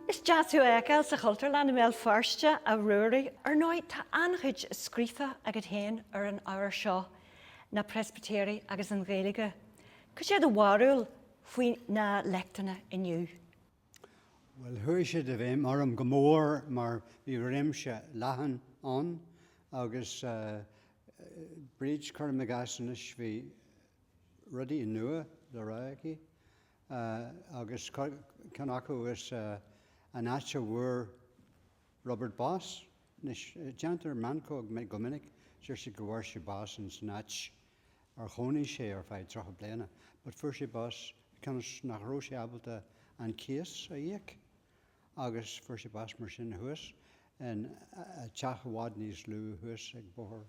Is deas thú a fheiceáil sa Chultúrlann i mBéal Feirste, a Ruairí. Ar ndóigh, tá an-chuid scríofa agat féin ar an ábhar seo, na Preispitéirigh agus an Ghaeilge. Cad é do bharúil faoi na léachtanna inniu? Bhuel, chuaigh siad i bhfeidhm orm go mór mar bhí réimse leathan ann agus Bríd, cuirim i gcás anois, bhí rudaí nua le rá aici agus ceann acu is an áit a bhfuair Roibeard bás. Anois, déantar meancóg go minic, deir siad go bhfuair sé bás ins an áit ar chónaigh sé ar feadh 30 bliana, but fuair sé bás cionn is nach raibh sé ábalta an cíos a íoc agus fuair sé bás mar sin thuas in teach i bhfad níos lú thuas ag bóthar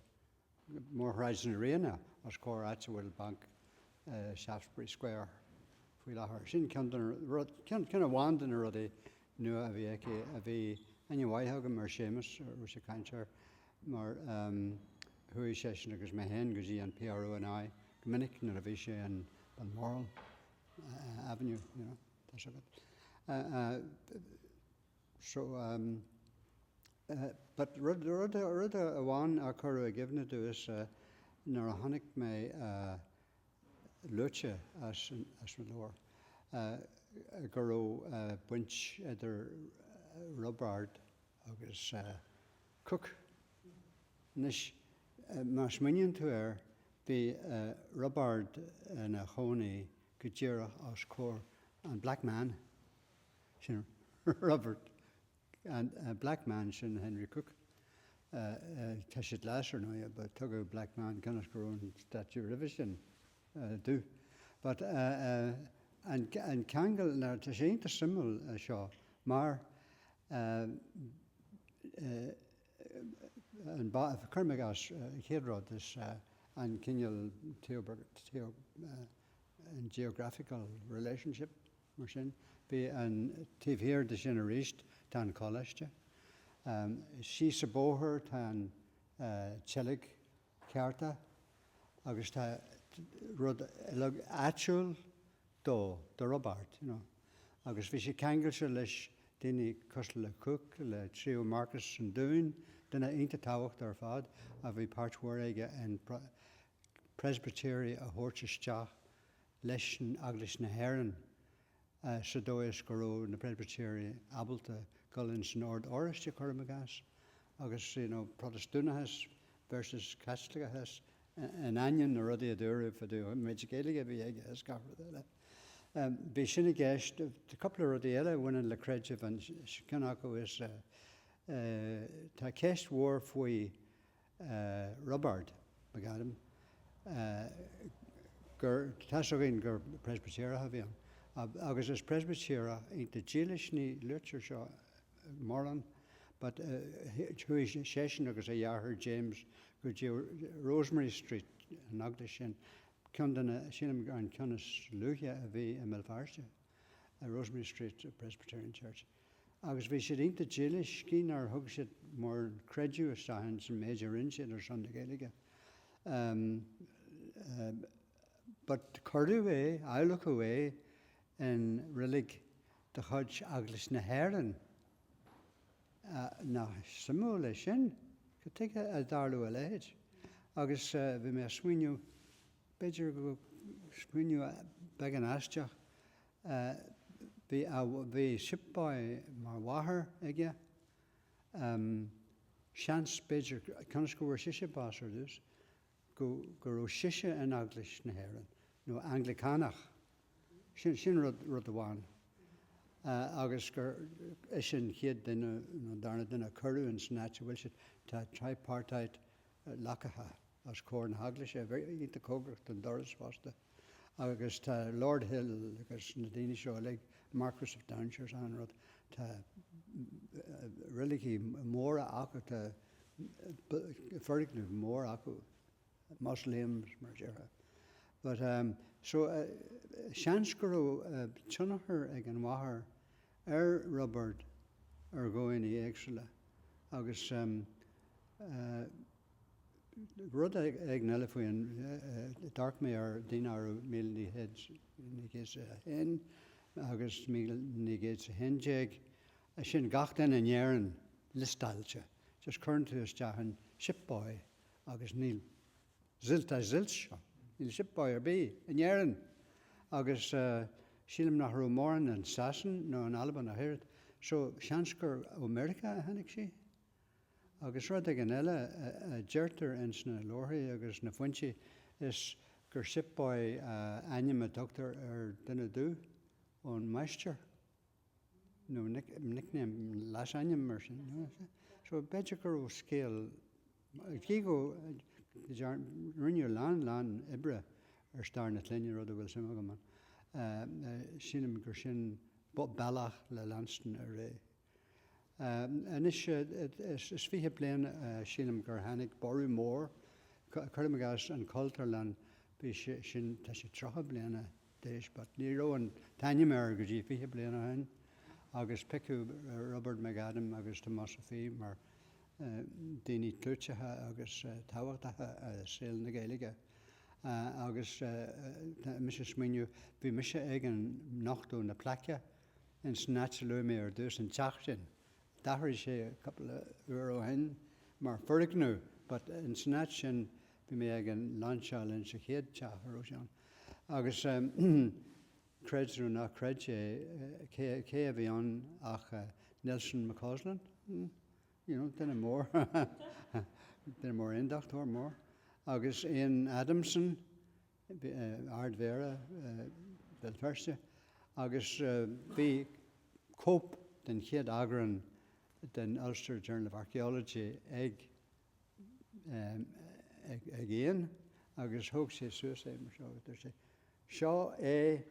Mhórshráid na Ríona os comhair áit a bhfuil banc Shaftesbury Square faoi láthair. Sin ceann de na rud, ceann, ceann amháin de na rudaí nua a bhí aici a bhí aithne mhaith agam ar Séamus a raibh sé ag caint air mar chuaigh seisean agus mé féin go dtí an PRONI go minic nuair a bhí sé in Balmoral Avenue, you know, tá 's agat. So, but rud, rud, rud amháin a cuireadh i gcuimhne domh is nuair a chonaic mé luaite as an leabhar go raibh baint idir Roibeard agus Cooke. Anois, má smaoiníonn tú air, bhí Roibeard ina chónaí go díreach os comhair an Black Man, sin Robert, an Black Man sin Henry Cooke. Tá sé glas ar ndóigh, but tugadh Black Man cionn is go raibh an statue roimhe sin dubh. But an ceangal, now tá sé iontach suimiúil seo mar an cuirim i gcás, an chéad rud is an cineál an geographical relationship mar sin. Bhí an taobh thiar de sin arís tá an coláiste. Síos an bóthar tá an tseilg chearta agus tá rud uilig áitiúil dó, do Roibeard, you know. Agus bhí sé ceangailte leis daoine cosúil le Cooke, le tríú Marcas an Dúin, duine iontach tábhachtach ar fad a bhí páirt mhór aige in Preispitéirigh a thabhairt isteach leis Eaglais na hÉireann sa dóigh is go raibh na Preispitéirigh ábalta dul ins an Ord Oráiste, cuirim i gcás, agus you know Protastúnachas versus Caitliceachas in ainneoin na rudaí a dúradh fá dtaobh an méid Gaeilge a bhí aige is gach rud eile. Bhí sin i gceist. Tá cúpla rudaí eile a bhaineann le creideamh, an ceann acu is tá ceist mhór faoi Roibeard McAdam, gur, tá's againn gur Preispitéireach a bhí ann, agus is Preispitéireach iontach dílis, ní luaitear seo mórán, but chuaigh seisean agus a dheartháir James go dtí Rosemary Street, an eaglais sin, ceann de na, sílim an ceann is luaithe a bhí i mBéal Feirste, Rosemary Street Presbyterian Church. Agus bhí siad iontach dílis, cé nár thug siad mórán creideamh isteach ins an méid a rinne siad ar son na Gaeilge. But cuireadh é, adhlacadh é in reilig de chuid Eaglais na hÉireann. Nach suimiúil é sin? Cad tuige a dtarlódh a leithéid? Agus bhí mé ag smaoineamh, b'fhéidir go smaoineamh beagán aisteach, Bhí bhí shipboy mar mháthair aige. Seans, b'fhéidir, cionn is go bhfuair sise bás ar dtús, go go raibh sise in Eaglais na hÉireann, nó Anglacánach. Sin sin rud rud amháin. Agus gur ise an chéad duine nó an darna duine a cuireadh ins an áit a bhfuil siad. Tá tripartite leacacha os comhair na heaglaise, iontach cóngarach don doras fosta. Agus tá Lord Hill agus na daoine seo uilig, Marquis of Downshire is achan rud, tá reiligí móra acu, tá foirgnimh móra acu, mausoleums mar a déarfá. But so seans go raibh tionchar ag an mháthair ar Roibeard ar dhóigheanna éagsúla. Agus rud éigin eile faoi an, d'amharc mé ar daonáireamh 1901 agus 1911, sin gach duine in Éirinn liostáilte, just cuireann tú isteach an shipboy agus níl zilch a zilch ann, níl shipboy ar bith in Éirinn agus sílim nach raibh mórán in Sasain nó in Albain ach oiread, so seans gur ó Meiriceá a tháinig sí. Agus rud éigin eile a deirtear ins na leabharthaí agus na foinsí is gur shipboy ainm a tugtar ar duine dubh ón máistir, nó nickname, leasainm mar sin. So b'fhéidir go raibh scéal, cé go rinneadh a lán lán oibre ar stair na clainne, rud a bhfuil suim agam ann, sílim gur sin bealach le leanstan ar aghaidh. Anois, is 20 bliain sílim gur tháinig borradh mór, cuirim i gcás an Chultúrlann, bhí sé sin, tá sé 30 bliana d'aois but ní raibh an t-ainm air go dtí 20 bliain ó shin agus piocadh Roibeard McAdam agus Tomás Ó Fiaich mar daoine clúiteacha agus tábhachtacha i saol na Gaeilge agus tá mise ag smaoineamh, bhí mise ag an nochtadh na plaice Ins an áit a luaigh mé ar dtús, an teach sin, d'athraigh sé cúpla uair ó shin mar foirgneamh but ins an áit sin bhí mé ag an lainseáil ins an chéad teach a raibh sé ann. Agus creid nó ná creid é, cé, cé a bhí ann ach Nelson McCausland, you know, duine mór, duine mór aondachtóir mór, agus Ian Adamson, Ard-Mhéara Bhéal Feirste, agus bhí cóip den chéad eagrán den Ulster Journal of Archaeology ag ag Ian agus thóg sé suas é mar seo agus dúirt sé, Seo é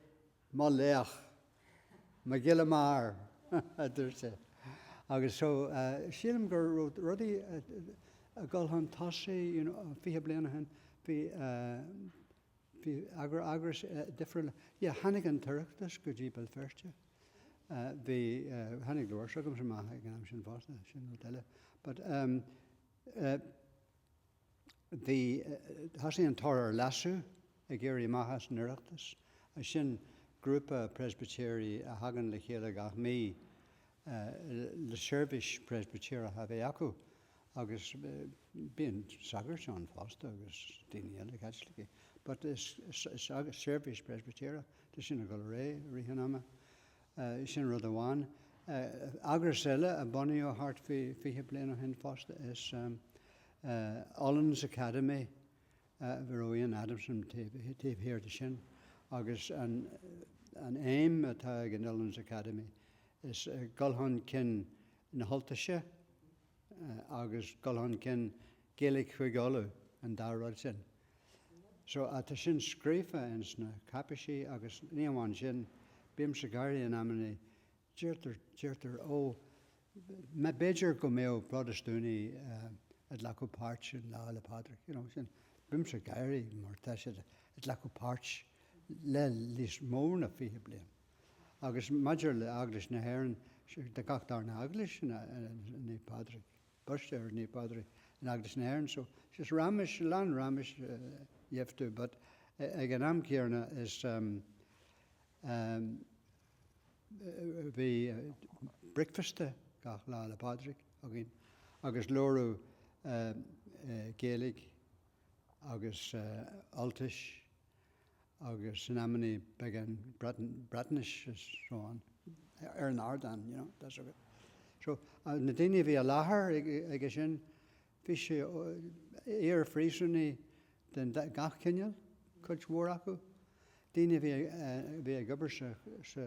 Mo laoch, mo ghile mear, a dúirt sé. Agus so, sílim go raibh rudaí ag dul chun tosaigh, you know, 20 bliain ó shin, bhí, bhí eagrais difriúla. Yeah, tháinig an tOireachtas go dtí Béal Feirste. Bhí, tháinig leabhar s'agamsa amach ag an am sin fosta, sin rud eile. But, Bhí, thosaigh an tóir ar leasú ag éirí amach as an Oireachtas, sin grúpa Preispitéirí a thagann le chéile gach mí le seirbhís Preispitéireach a bheith acu agus bíonn sagairt ann fosta agus daoine eile, Caitlicigh, but is seirbhís Preispitéireach, tá sin ag dul ar aghaidh i rith an ama. Sin rud amháin. Eagras eile a bunaíodh thart faoi 20 bliain ó shin fosta is Ullans Academy a raibh Ian Adamson taobh thiar de sin agus an aidhm atá ag an Ullans Academy is dul chun cinn na hUltaise agus dul chun cinn Gaeilge Chúige Uladh, an dá rud sin. So, tá sin scríofa ins na cáipéisí agus ní amháin sin, bímse ag gáirí in amannaí, deirtear, deirtear, ó, b'fhéidir go mbeadh Protastúnaigh ag glacadh páirt in Lá 'le Pádraig, you know, sin, bímse ag gáirí mar tá siad ag glacadh páirt le níos mó ná 20 bliain. Agus maidir le Eaglais na hÉireann, tá gach darna eaglais in Naomh Pádraig. Baiste ar Naomh Pádraig in Eaglais na hÉireann so just raiméis, lán raiméis gheibh but ag an am céanna is bhí bricfeasta gach Lá 'le Pádraig againn agus labhradh Gaeilge agus Ultais agus in amannaí beagán Breatnais is so on ar an ardán, you know, that's okay. So na daoine a bhí i láthair aige sin, bhí sé iar-phríosúnaigh den gach cineál, cuid mhór acu, daoine a bhí a bhí ag obair sa sa i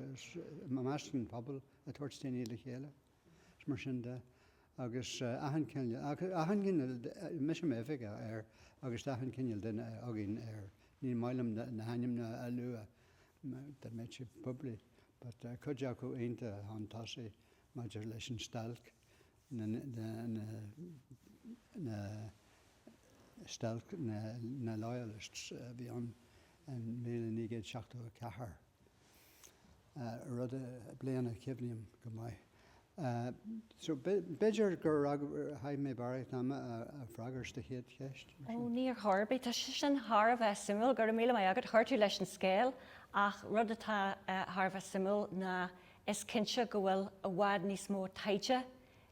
measc an phobail ag tabhairt daoine le chéile. Is mar sin de. Agus achan chineál, achan chineál, mise m'oifigeach air agus achan chineál duine againn air. Ní maith liom na hainmneacha a lua dá mbeadh sé poiblí, but cuid acu iontach chun tosaigh maidir leis an stailc, na, na, na, stailc na Loyalists a bhí ann in 1974. Rud, bliain a chuimhním go maith. So b'fhéidir gur chaith mé barraíocht ama a freagairt do chéad cheist. Ó, ní ar chor ar bith. Tá sé sin thar a bheith suimiúil. Go raibh míle maith agat. Chuir tú leis an scéal ach rud atá thar a bheith suimiúil ná is cinnte go bhfuil i bhfad níos mó taighde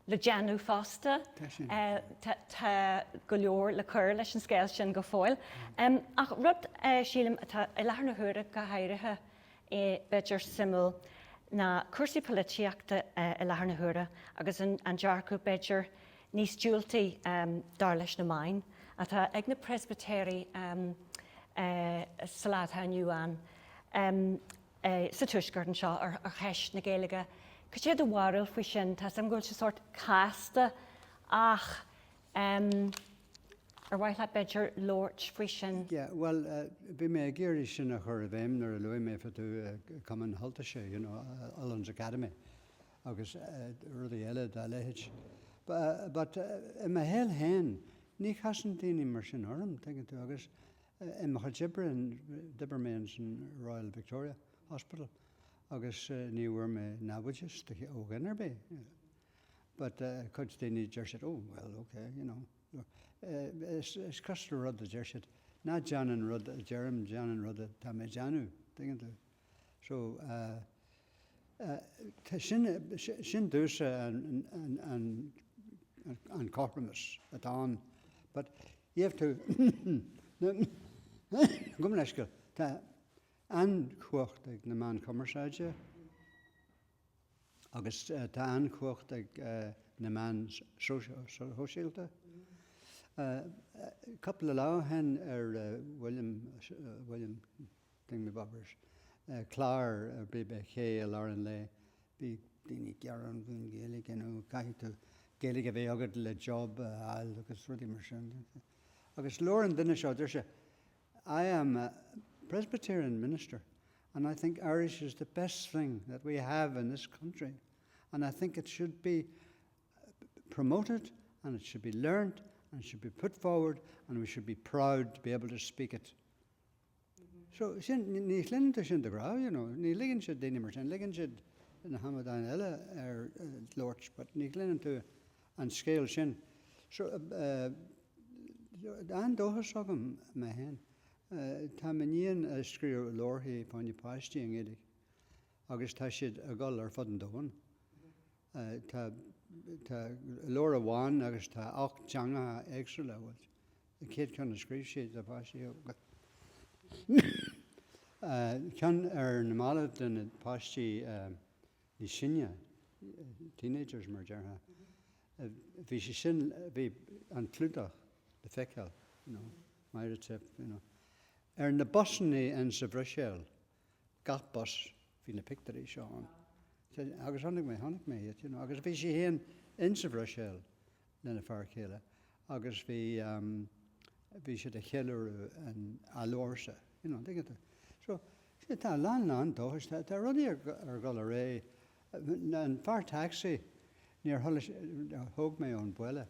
le déanamh fosta. Tá sin. Tá go leor le cur leis an scéal sin go fóill. Ach rud, sílim, atá i láthair na huaire go háirithe, b'fhéidir, suimiúil ná cúrsaí polaitíochta i láthair na huaire agus an dearcadh, b'fhéidir, níos diúltaí, dar leis na meáin, atá ag na Preispitéirigh sa lá atá inniu ann. sa Tuaisceart anseo ar cheist na Gaeilge. Cad é do bharúil faoi sin? Tá 's agam go bhfuil sé sórt casta ach ar mhaith leat b'fhéidir labhairt faoi sin? Yeah, bhuel, bhí mé ag iarraidh sin a chur i bhfeidhm nuair a luaigh mé fá dtaobh Cumann na hUltaise, you know, Ullans Academy agus rudaí eile dá leithéid. But i mo shaol féin, ní chasann daoine mar sin orm, tuigeann tú, agus I mo chuid oibre, d'oibir mé ins an Royal Victoria Hospital agus ní bhfuair mé naimhdeas ó dhuine ar bith. But cuid daoine deir siad oh well ok you know. Is cosúil le rud a deir siad, ná déan an rud a deirim, déan an rud atá mé ag déanamh, tuigeann tú. So sin, sin domhsa an cothromas atá ann. But you have to, gabh mo leithscéal, tá an-chumhacht ag na meáin chumarsáide agus tá an-chumhacht ag na meáin shóisialta. Cúpla lá ó shin ar William, William, Thingamabobbers, clár ar BBC i lár an lae, bhí daoine ag gearán faoin Ghaeilge nó caithfidh tú Gaeilge a bheith agat le job a fháil agus rudaí mar sin. Agus labhair an duine seo, deir sé, I am a Presbyterian minister and I think Irish is the best thing that we have in this country and I think it should be promoted and it should be learnt and it should be put forward and we should be proud to be able to speak it. So, sin, ní chluineann tú sin de ghnáth, you know, ní ligeann siad daoine mar sin, ligeann siad na hamadáin eile ar labhairt but ní chluineann tú an scéal sin. So, an-dóchas agam mé féin. Tá m'iníon ag scríobh leabharthaí fá choinne páistí i nGaeilge agus tá siad ag dul ar fud an domhain. Tá, tá leabhar amháin agus tá 8 dteangacha éagsúla, bhuel, An chéad cheann a scríobh sí do pháistí óga. Ceann ar na mallaibh do na páistí níos sine, teenagers mar a déarfá, bhí sé sin, bhí an clúdach le feiceáil, you know, Máire Zepf, you know. Ar na busanna in sa Bhruiséil, gach bus, bhí na pictiúirí seo ann. Agus chonaic mé, chonaic mé iad, you know, agus bhí sí féin in sa Bhruiséil lena fear céile agus bhí bhí siad ag ceiliúradh an leabhar you know, tuigeann tú. So tá a lán lán dóchais, tá tá rudaí ar ar dhul ar aghaidh. An fear taxi níor thóg mé ón bhaile,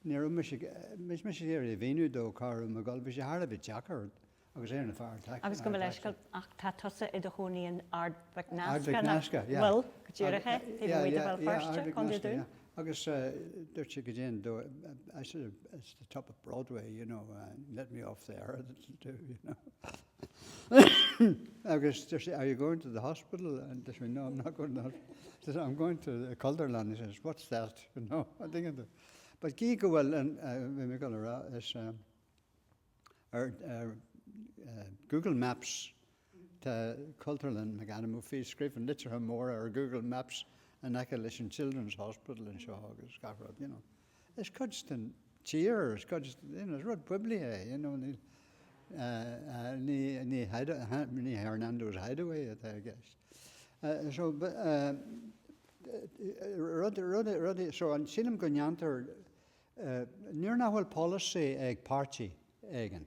ní raibh mise mise ag iarraidh a mhíniú dó cá raibh mé ag dul, bhí sé thar a bheith deacair Agus é ina fear tacsaí. Agus gabh mo leithscéal, ach tá tusa i do chónaí in Ard Mhic Nasca, nach bhfuil? Go díreach é, taobh amuigh de Bhéal Feirste, Contae an Dúin. Agus dúirt sé go dtéann do, I said, it's the top of Broadway, you know, let me off there, it'll do, you know. Agus dúirt sé, are you going to the hospital? And dúirt mé, no, I'm not going to the hospital. He says, I'm going to the Cultúrlann. He says, what's that? You know, I think But gí go bhfuil, bhí mé ag dul a rá, is, Ar Google Maps tá Cultúrlann McAdam Ó Fiaich scríofa in litreacha móra ar Google Maps in aice leis an Children's Hospital anseo agus gach rud, you know. Is cuid den tír, is cuid, you know, is rud poiblí é, you know, ní, ní, ní, ní Hernando's Hideaway atá i gceist. So, rud, rud, rud, so an, sílim go ndéantar Nuair nach bhfuil polasaí ag páirtí éigin,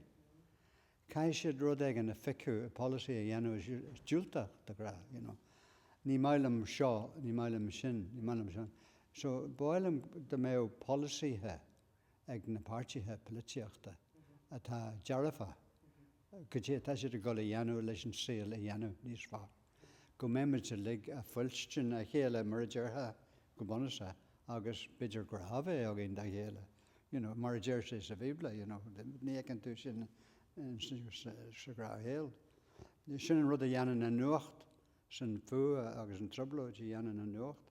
caithfidh siad rud éigin a phiocadh, polasaí a dhéanamh is diúltach de ghnáth, you know. Ní maith liom seo, ní maith liom sin, ní maith liom sin. So, ba mhaith liom dá mbeadh polasaithe ag na páirtithe polaitíochta atá dearfach, goidé atá siad ag dul a dhéanamh leis an saol a dhéanamh níos fearr. Go mbeimid uilig ag fuilstin a chéile, mar a déarfá. go bunúsach agus b'fhéidir grá a bheith againn dá chéile, you know, mar a deir sé sa Bhíobla, you know, ní fheiceann tú sin sa ghnáthshaol. Sin an rud a dhéanann an nuacht, sin fuath agus an trioblóid a dhéanann an nuacht.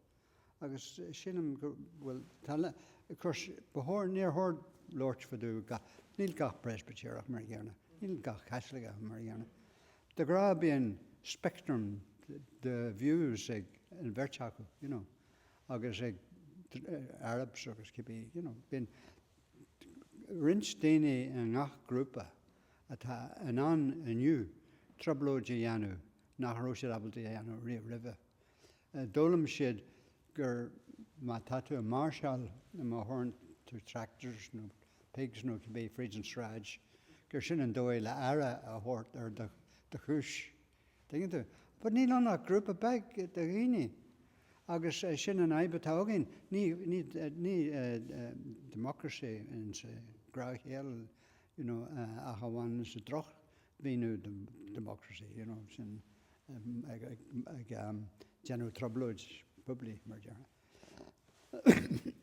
Agus sílim go bhfuil, tá, of course, ba chóir, níor chóir labhairt fá dtaobh gach, níl gach Preispitéireach mar a gcéanna, níl gach Caitliceach mar a gcéanna. De ghnáth bíonn spectrum de views ag an bheirt acu, you know, agus ag Arabs agus cibé, you know, bíonn roinnt daoine i ngach grúpa atá in ann inniu trioblóid a dhéanamh nach raibh siad ábalta a dhéanamh riamh roimhe. D'fhoghlaim siad gur má tá tú ag máirseáil nó má chuireann tú tractors nó pigs nó cibé fríd an sráid, gur sin an dóigh le aire a thabhairt ar do chúis. Tuigeann tú? But níl ann ach grúpa beag de dhaoine. Agus sin an fhadhb atá againn. Ní, ní, ní democracy in sa ghnáthshaol, you know, ach amháin sa drochmhíniú de democracy, you know, sin ag déanamh trioblóid poiblí, mar a déarfá.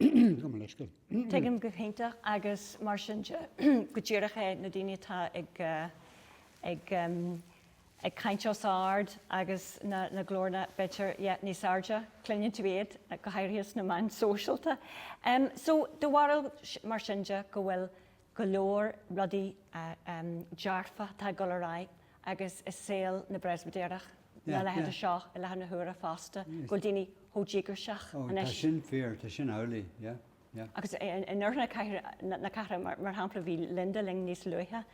Gabh mo leithscéal. Tuigim go hiontach agus mar sin de, go díreach é na daoine atá ag ag ag caint os ard agus na na glórna b'fhéidir yeah níos airde, cluineann tú iad go háirithe sna meáin sóisialta. So do bharúil mar sin de go bhfuil go leor rudaí dearfa atá ag dul ar aghaidh agus i saol na bPreispitéireach na laethanta seo i láthair na huaire fosta, go bhfuil daoine chomh díograiseach anois. Tá sin fíor, tá sin amhlaidh, yeah, yeah. Agus in oirthear na cathrach, mar shampla, bhí Linda linn níos luaithe,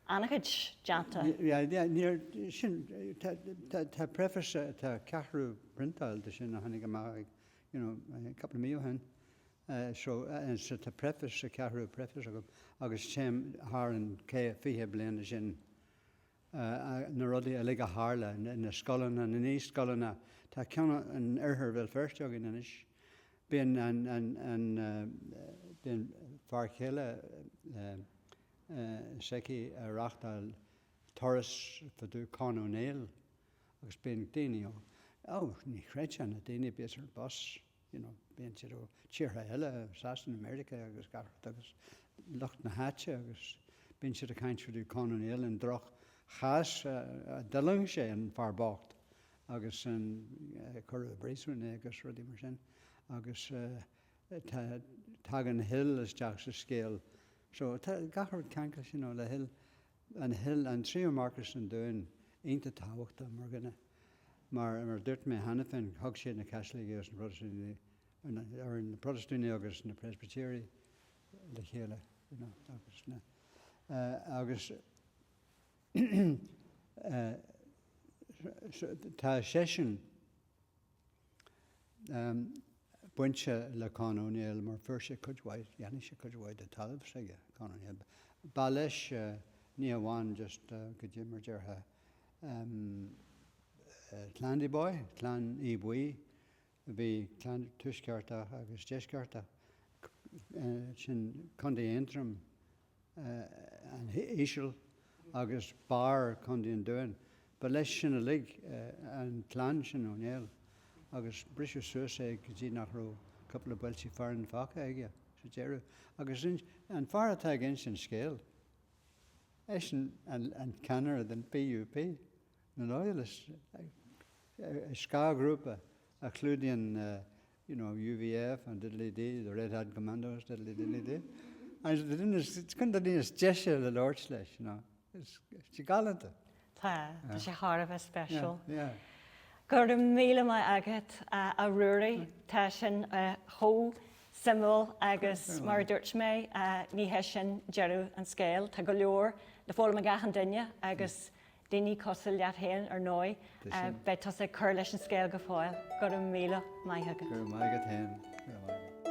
an-chuid déanta. Yeah, yeah, níor, sin, tá preface, tá ceathrú priontáil de sin a tháinig amach ag, you know, cúpla mí ó shin. So, so tá preface, ceathrú preface agam agus téim thar an 20 bliana sin, na rudaí uilig a tharla, na scoileanna, na naíscoileanna, tá ceann in oirthear Bhéal Feirste againn anois. Bíonn an, an, an, bíonn fear céile s'aici ag reáchtáil turas fá dtaobh Con Ó Néill agus bíonn daoine ó, ó, ní chreidfeá na daoine a bíos ar an bus. you know, bíonn siad ó tíortha eile, Sasana, Meiriceá agus gach rud agus lucht na háite agus bíonn siad ag caint fá dtaobh Con Ó Néill, an droch chás a d'fhulaing sé, an fear bocht, agus an cuireadh i bpríosún é agus rudaí mar sin agus tá, tagann Hill isteach sa scéal. So tá gach rud ceangailte, you know, le Hill. An Hill, an tríú Marcas an Dúin, iontach tábhachtach mar dhuine. Mar a dúirt mé cheana féin, thug sé na Caitlicigh agus na Protastúnaigh, or na Protastúnaigh agus na Preispitéirigh le chéile, you know, agus na, agus tá seisean bainte le Con Ó Néill mar fuair sé cuid mhaith, cheannaigh sé cuid mhaith de talamh s'aige, Con Ó Néill. Ba leis ní hamháin just go dtí mar déarfá Clandeboye, Clann Uí Bhaoill, bhí clann tuaisceartach agus deisceartach, sin Contae Aontroim an Íseal agus barr Contae an Dúin. Ba leis sin uilig an clann sin Ó Néill agus briseadh suas é go dtí nach raibh cúpla bailte fearainn fágtha aige sa deireadh. Agus an fear atá ag insint an scéil, eisean an ceannaire den PUP, na Loyalists, scáthghrúpa a chlúdaíonn you know, UVF and diddly dee, the Red Hat Commandos, diddly diddly dee. And the duine is, ceann de na daoine is deise le labhairt leis, you know. Is sé galánta. Tá, tá sé thar a bheith speisiúil. Yeah, yeah. Go raibh míle maith agat, a Ruairí. Tá sin chomh suimiúil agus mar a dúirt mé, ní hé sin deireadh an scéil. Tá go leor le foghlaim ag achan duine agus daoine cosúil leat féin, ar ndóigh. Beidh tusa ag cur leis an scéal go fóill. Go raibh míle maith agat. Go raibh maith agat féin. Go raibh maith agat.